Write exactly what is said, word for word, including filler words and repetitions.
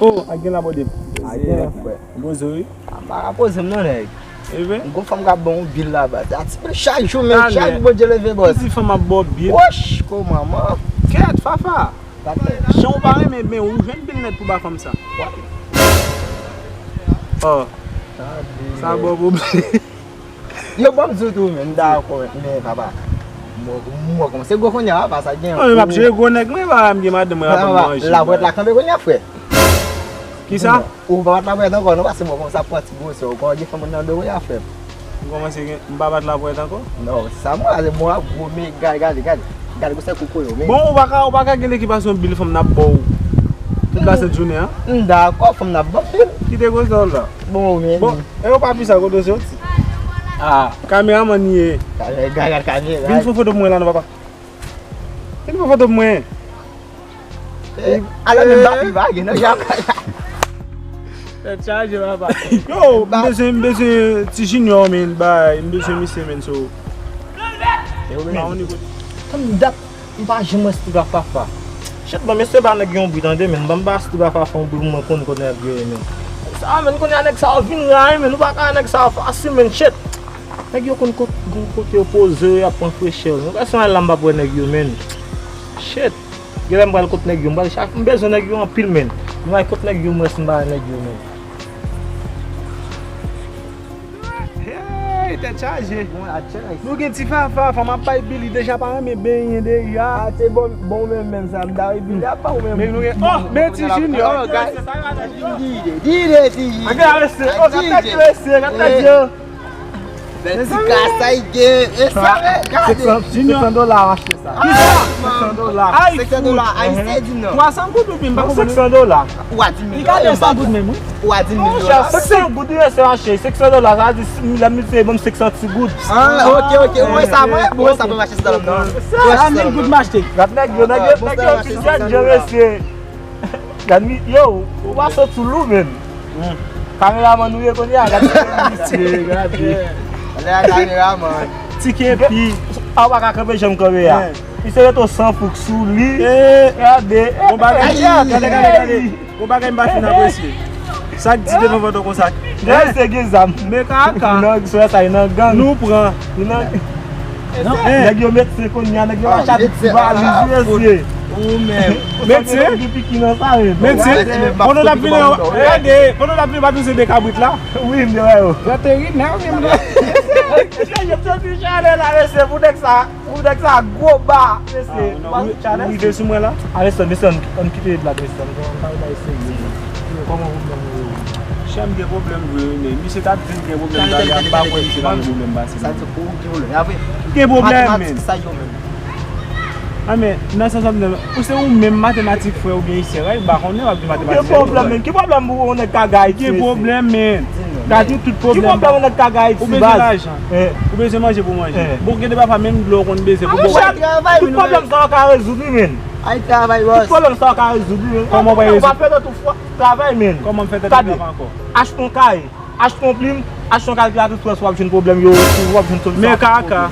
Oh, ak gen la bòde. A gen la, frè. Poze wi. A pa ka poze m non, nèg. Gon fanm k ap ban w bil la, baz. A ti bil chak jou, men chak Bondye leve, bòs. Ki ti fanm ap ba w bil? Woch, ko manman. Kèt, Fafa. Jan w pa renmen, men ou jwenn bil nèt pou ba fanm sa. Oh. Sa ba w pwoblèm. Yo, ban m di w tou, men, m dakò, men, papa. Mwen, mwen kòmanse gwo kounye a, papa, sa gen. Non, men m ap jere gwo nèg, mwen, pa m gen madanm, mwen, ap manje. Lapwèt la kanpe kounye a, frè. Kisa? Ou pa bat lapwèt ankò, non, paske mwen kòmanse ap pran ti gwosè, ou konnen gen fanm nan do kounye a, frè. M kòmanse gen, m pa bat lapwèt ankò? Non, se sa, mwen, se mwen, gwo, men, gade, gade, gade. Gade gwosè kokoye w, men. Bon, ou pa ka, ou pa ka gen ekipasyon bil fanm n ap ba w tout la sent jounen an? M dakò, fanm n ap ban m bil. Kite gwosè w la. Bon, men. Bon, e yo pa pi sa kote w soti? Ah. Kameramann li ye. Gade, gade kamera. Vin fè foto pou mwen la non, papa. Vin fè foto pou mwen. Eh, ala menm papi pa gen nan jan. Tèt chaje, papa. Yo, m bezwen, m bezwen ti Junior, men, bay, m bezwen misye, men, so. Pa yon nèg. Tann dat, m pa janm wè Steve ak Fafa. Shit, ban mesye ba nèg yo yon bri, tande, men. Ban m ba Steve ak Fafa yon bri pou mwen konn kote nèg yo ye, men. Sa, men, kounye a nèg sa yo vin ray, men. Nou pa ka nèg sa yo fasil, men, shit. Nèg yo konn kot-, konn kote yo poze, y ap pran frechè. Nou pa son al la, m p ap wè nèg yo, men. Shit. Genlè m pral kot nèg yo, m pral chache, m bezwen nèg yo anpil, men. M al kot nèg yo, m rès m pa wè nèg yo, men. Hey, tèt chaje. Nou gen ti Fafa, fanm ap bay bil, li deja pa renmen benyen deja. Ah, se bon, bon, menm, menm sa, m ta bil, y ap ba ou menm. Men nou gen, oh, men ti Junior, oh, guys. Dide, dide, ti Junior. Gade mesye, oh, gade mesye, gade mesye. Bèl ti kasa y gen. E sa, men, gade. Senk san, senk san dola w achte sa. Kisa? Senk san dola. Senk san dola, ayisyen di non. Twa san goud oubyen m pa konprann. Senk san dola. Ou a di mil dola. Li ka de san goud menm, wi. Ou a di mil dola. Senk san goud, li rete mache. Senk san dola, sa di, lè m se bon, senk san ti goud. Ah, ok, ok. Ou wè sa, mwen, ou wè sa, pa mache sa, non. Sa mil goud m achte. Gad nèg yo, nèg yo, nèg yo, ti jèn, jèn mesye. Gad mi, yo, ou pa sot sou lou, men. Kameramann ou ye kounye a, gad misye, gade. Lè a kameramann. Ti kenpi. A ou pa ka kanpe jan m kanpe a. Misye rete san fouk sou li. Gade. Bon bagay, gade, gade, gade. Bon bagay m pa fin apresye. Sa k di devan vòtò konsa. Mesye gen zam. Men kaka. Nan, sou sa, nan gang. Nou pran. Nan. Nèg yo medsen kounye a, nèg yo mache ak ti valiz, mesye. Ou menm. Medsen? Medsen? Pandan n ap vini, gade, pandan n ap vini, pa touche de kabrit la. Wi, m te wè yo. Veterinè, ou menm la. Mesye, yo te di chalè la, mesye, pou nèg sa, pou nèg sa, gwo ba, mesye. Ou rive sou mwen la? A, mesye, mesye, ann kite blag, mesye, ann pa bay serye. Kòman pwoblèm ou ye? Chè m gen pwoblèm vre wi, men misye t ap di m gen pwoblèm talè a, m pa kwè misye pa gen pwoblèm pase m. Sa di ou gen pwoblèm, a vre? Gen pwoblèm, men. Matematik sa yo menm. A, men, nan sans ap di, ou se ou menm matematik frè oubyen isye, right? M pa konnen w ap di matematik. Gen pwoblèm, men. Ki pwoblèm pou yon nèg ka gade Ayiti? Gen pwoblèm, men. Gade tout pwoblèm. Ki pwoblèm yon nèg ka gade Ayiti, baz? Ou bezwen lajan. Ou bezwen manje pou manje. Bon, gen de pafwa menm dlo w konn bezwen pou bwè. Tout pwoblèm sa yo ka rezoud wi, men. Ay travay, bòs. Tout pwoblèm sa yo ka rezoud wi, men. Kòman w pral rezoud? Ou pa fè nan tout fwa. Travay, men. Kòman m fè tèt mwen travay ankò? Achte yon kaye, achte yon plim, achte yon kalkilatris, w ap jwenn pwoblèm yo, w ap jwenn solisyon. Men kaka.